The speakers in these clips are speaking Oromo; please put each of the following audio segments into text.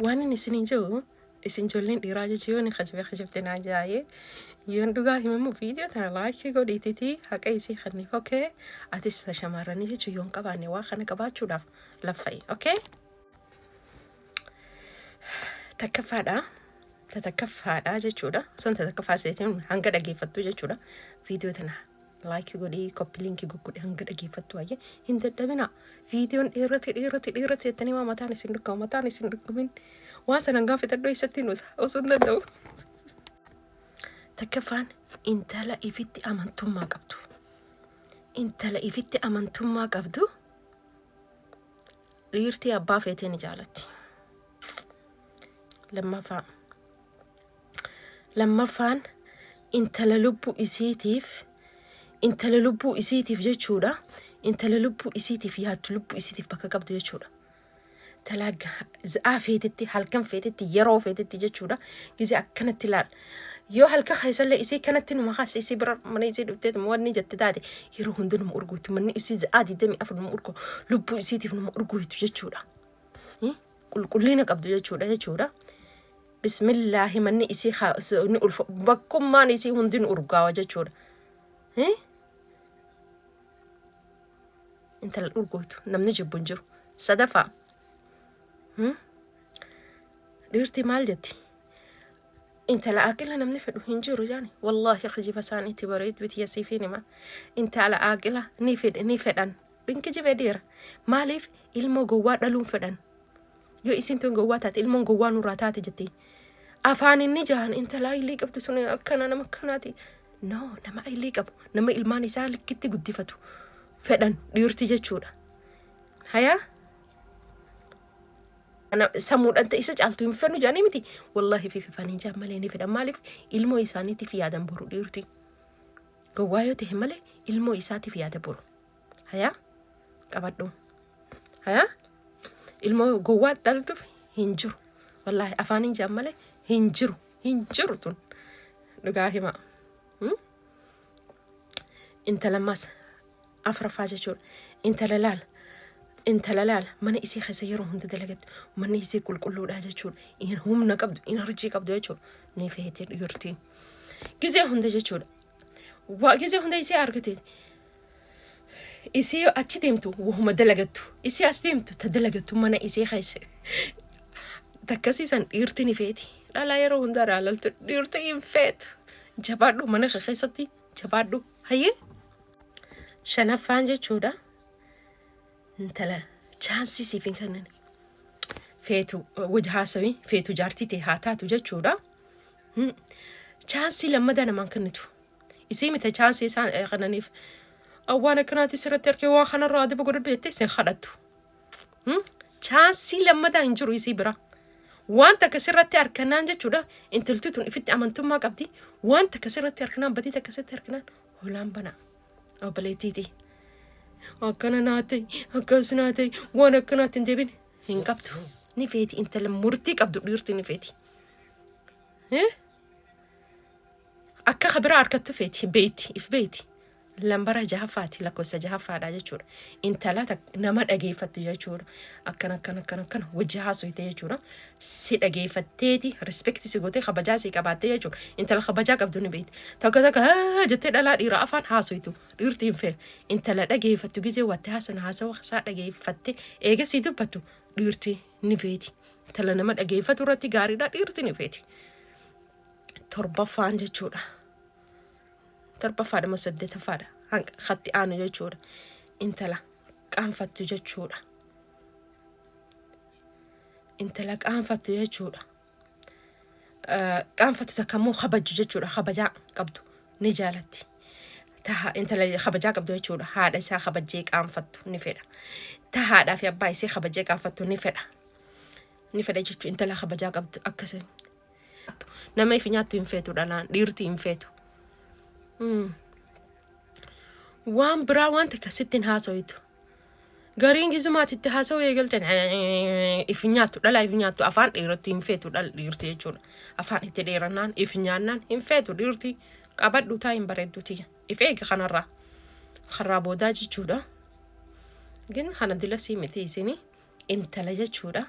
Waan inni isiniin jiru isin ijoolleen dhiiraa jechuun yoon kajibe kajibte naa jaayee yoon dhugaa himamu viidiyoo tana laayikii godhiititii haqa isii kenniif okay. Atis ta shamarranii jechuun yoon qabaanne waa kana qabaachuudhaaf laffa'i okay. Takkaffaadha. Ta takkaffaadha jechuudha. Son ta takkaffaa seetiin hanga dhageeffattu jechuudha. Viidiyoo tana laayikii godhii koppi liinkii guggodhi hanga dhageeffattu wayyee hin dadhabina. Viidiyoon dheerate dheerate dheerate jettanii waa mataan isin dhukkaba mataan isin dhukkubin waan sana hangaa fixadhu eessatti nuusa osoo hin danda'u. Takkaffaan intala ifitti amantummaa qabdu. Intala ifitti amantummaa qabdu dhiirtii abbaa feetee ni jaalatti. Lammaffaa. Lammaffaan intala lubbuu isiitiif intala lubbuu isiitiif jechuudha. Intala lubbuu isiitiif yaaddu lubbuu isiitiif bakka qabdu jechuudha. Talaa za'aa feetetti halkan feetetti yeroo feetetti jechuudha. Gizee akkanatti ilaal. Yoo halkan keessallee isii kanatti numa kaase isii bira mana isii dhufteet wanni jette taate yeroo hunda numa urgooti. Manni isii za'aa 24 numa urgo lubbuu isiitiif numa urgoitu jechuudha. Qulqullina qabdu jechuudha jechuudha. Bismillaahi manni isii ni ulfa bakkummaan isii hundi ni urgaawa jechuudha. Intala urgooytu namni jibbu hin jiru. Sadaffaa. Dhiirti maal jetti? Intala aaqila namni fedhu hin jiru jaani. Wallaahi kijiba isaaniitti bareedu tiyya siifin hima. Intala aaqila ni fedhe ni fedhan. Hin kijibee dhiira. Maaliif ilmoo gowwaa dhaluun fedhan? Yoo isin tun gowwaa taate ilmoon gowwaa nurraa taate jetti. Afaan inni jahan intala aylii qabdu tun akkana nama akkanaati. No, nama aylii qabu, nama ilmaan isaa likkitti guddifatu fedhan dhiirti jechuudha. Hayaa? Sammuudhaan ta'e isa caaltu hin fedhu jedhanii miti. Wallaahi fi fifanii jaan malee ni fedhan. Maaliif ilmoo isaaniitiif yaadan boru dhiirti. Gowwaa yoo ta'e malee ilmoo isaatiif yaada boru. Hayaa? Qabadhu. Hayaa? Ilmoo gowwaa dhaltuuf hin jiru. Wallaahi afaan hin jaan malee hin jiru. Hin jiru tun. Dhugaa himaa. Intala ammas afraffaa jechuudha. Intala laala. Intala laala mana isii keessa yeroo hunda dalagattu manni isii qulqulluudha jechuudha. Humna qabdu, inarjii qabdu jechuudha. Ni feete dhiirtiin. Gizee hunda jechuudha. Waa gizee hunda isii argate isii achi deemtu wahuma dalagattu isii as deemtu ta dalagattu mana isii keessa takkasii san dhiirti ni feeti. Dhalaa yeroo hundaa dhaalaltu dhiirti hin feetu. Jabaadhu mana kee keessatti jabaadhu hayyee. Shanaffaan jechuudha. Intala chaansii siif hin kennan. Feetu wajji haasawii feetu jaartii ta'e haa taatu jechuudha. Chaansii lammadaa namaan kennitu. Isii miti chaansii isaan kennaniif. Waan akkanaati sirratti harkee waan kanarraa adiba godhadhu jettee isin kadhattu. Chaansii lammadaa hin jiru isii bira. Waan takka sirratti harkanaan jechuudha. Intalti tun ifitti amantummaa qabdi. Waan takka sirratti harkanaan badii takka sirratti harkanaan holaan banaa. Obboleettiiti. Akkana naa ta'e akkas naa ta'e waan akkanaatti hin deebine hin qabdu. Ni feeti intala murtii qabdu dhiirti ni feeti. Eh? Akka ka biraa harkattu feeti beeyti if beeyti. Lambara jahaffaati lakkoofsa jahaffaadha jechuudha. Intala nama dhageeffattu jechuudha. Akkana akkana akkana akkana wajji haasoyte jechuudha. Si dhageeffatteeti respect si gootee kabajaa si qabaattee jechuudha. Intala kabajaa qabdu ni beekti. Takka takka "Haa" jettee dhalaa dhiira afaan haasoytu dhiirti hin feetu. Intala dhageeffattu gizee watti haasan haasawa isaa dhageeffatte eega si dubbattu dhiirti ni feeti. Intala nama dhageeffatu irratti gaariidha dhiirti ni feeti. Torbaffaan jechuudha. Torbaffaadha moo saddeetaffaadha hatti aanu jechuudha. Intala qaanfattu jechuudha. Intala qaanfattu jechuudha. Qaanfattu takka immoo kabajju jechuudha. Kabajaa qabdu ni jaalatti. Taha intala kabajaa qabdu jechuudha. Haadha isaa kabajjee qaanfattu ni fedha. Ta haadhaa fi abbaa isee kabajjee qaanfattu ni fedha. Ni fedha jechuudha intala kabajaa qabdu akkasii. Nama ifi nyaattu hin feetu dhalaan dhiirti hin feetu. Waan biraa waan takka sitti hin haasoytu. Gariin gizumaatti itti haasa'uu eegaltan if nyaattu dhalaa if nyaattu afaan dheerattu hin feetu dhal dhiirti jechuudha. Afaan itti dheerannaan if nyaannaan hin feetu dhiirti qabadhu taa hin bareeddu tiyya. If eegi kanarraa. Karraa boodaa jechuudha. Gin kana dila sii miti isini intala jechuudha.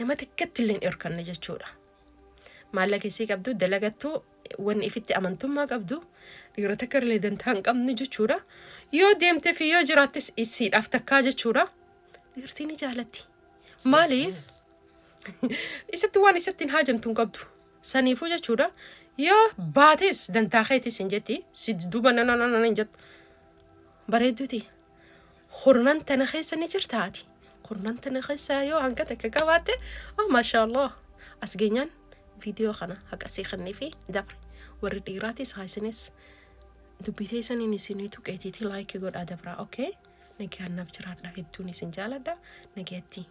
Nama xiqqatti illee hin hirkanne jechuudha. Maallaqa isii qabdu dalagattu, wanni ifitti amantummaa qabdu, dhiira takka illee dantaa hin qabne jechuudha. Yoo deemtee fi yoo jiraattes isiidhaaf takkaa jechuudha. Dhiirtii ni jaalatti. Maaliif? Isatti waan isatti hin haajamtu hin qabdu. Saniifuu jechuudha, yoo baates dantaa keetis hin jetti, si duuba nana nana hin jettu. Bareedduuti. Kurnan tana keessa ni jirta ati. Kurnan tana keessa yoo hanga takka qabaatte, oh maashaallah. As geenyaan viidiyoo kana haqa sii kennee fi dabre. Warri dhiiraatis haa isinis dubbii teessaniin isinii tuqeetiitii like godhaa dabraa, okay? Nagaan naaf jiraadha, hedduun isin jaaladha, nagaatti.